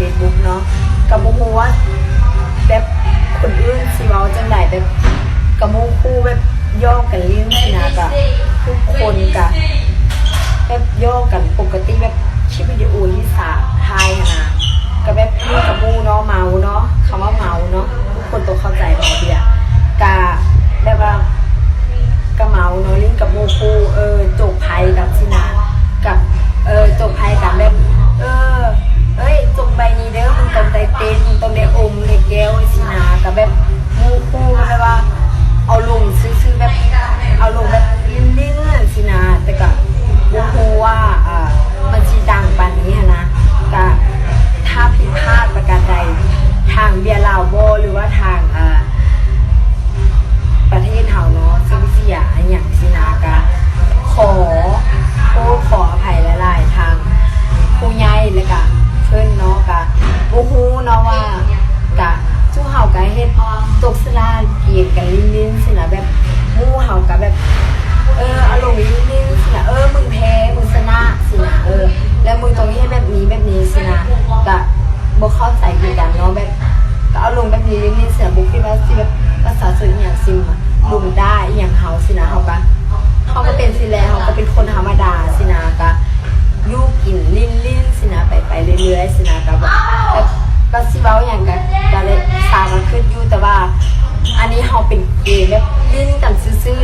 Facebook ເນາະ ກໍບໍ່ຮູ້ວ່າແບບຄົນອື່ນຊິເວົ້າຈັ່ງໃດ ແບບກັບໝູ່ຄູ່ແບບຫຍອກກັນຫຼິ້ນຊີ້ນະ ກໍທຸກຄົນກໍແບບຫຍອກກັນປົກກະຕິ ແບບຄລິບວິດີໂອທີ່ສາວຖ່າຍຫັ້ນນະ ກໍແບບຫຼິ້ນກັບໝູ່ເນາະ ເມົາເນາະ ຄຳວ່າເມົາເນາະ ທຸກຄົນຕ້ອງເຂົ້າໃຈເມົາເບຍ ກະແບບວ່າ ກະເມົາເນາະ ຫຼິ້ນກັບໝູ່ຄູ່ ເອີ ຈົກໄພກັນຊີ້ນະ ກັບ ເອີ ຈົກໄພກັນແບບ ເອີ ເອີຍ ຈົກໃບນີ້ເດີ ມຶງຕ້ອງໄດ້ເຕັມ ມຶງຕ້ອງໄດ້ອົມໄດ້ແກ້ວຊີ້ນະ ກະແບບໝູ່ຄູ່ແບບວ່າ ເອົາລົງຊື່ໆ ແບບ ເອົາລົງແບບຫຼິ້ນໆ ຊີ້ນະ ແຕ່ກະບໍ່ຮູ້ວ່າ ອ່າ ມັນຊິດັງປານນີ້ຫັ້ນນະ ກະຖ້າຜິດພາດປະການໃດ ທາງເບຍລາວບໍ ຫຼືວ່າທາງ ອ່າ ປະເທດເຮົາເນາະ ເຊິ່ງເສຍອີ່ຫຍັງຊີ້ນະ ກະຂໍໂທດຂໍອະໄພຫຼາຍໆ ທາງຜູ້ໃຫຍ່ ແລະກະເພິ່ນເນາະ ກະບໍ່ຮູ້ເນາະວ່າ ກະຊຸມເຮົາກະເຮັດຕົກສະຫຼານເກມກັນຫຼິ້ນໆ ຊີ້ນະ ແບບໝູ່ເຮົາກະແບບ ເອີ ເອົາລົງຫຼິ້ນໆ ຊີ້ນະ ເອີ ມຶງແພ້ ມຶງຊະນະ ຊີ້ນະ ເອີ ແລ້ວມຶງຕ້ອງເຮັດແບບນີ້ແບບນີ້ ຊີ້ນະ ກະບໍ່ເຂົ້າໃຈຄືກັນເນາະ ແບບ ກໍເອົາລົງແບບນີ້ເລີຍ ເຊິ່ງບໍ່ຄິດວ່າຊິແບບປະຊາຊົນອີ່ຫຍັງຊິມາລຸມດ່າອີ່ຫຍັງເຮົາຊີ້ນະ ເຮົາກໍ ເຮົາກໍເປັນຊີ້ແຫຼະ ເຮົາກໍເປັນຄົນທຳມະດາຊີ້ນະ ກໍຢູ່ກິນຫຼິ້ນໆຊີ້ນະ ໄປໆເລື້ອຍໆຊີ້ນະ ກໍແບບ ກໍ ກໍຊິເວົ້າຫຍັງກໍ ກໍໄດ້ ສາມາດຄິດຢູ່ ແຕ່ວ່າອັນນີ້ເຮົາເປັນເກມແບບຫຼິ້ນກັນຊື່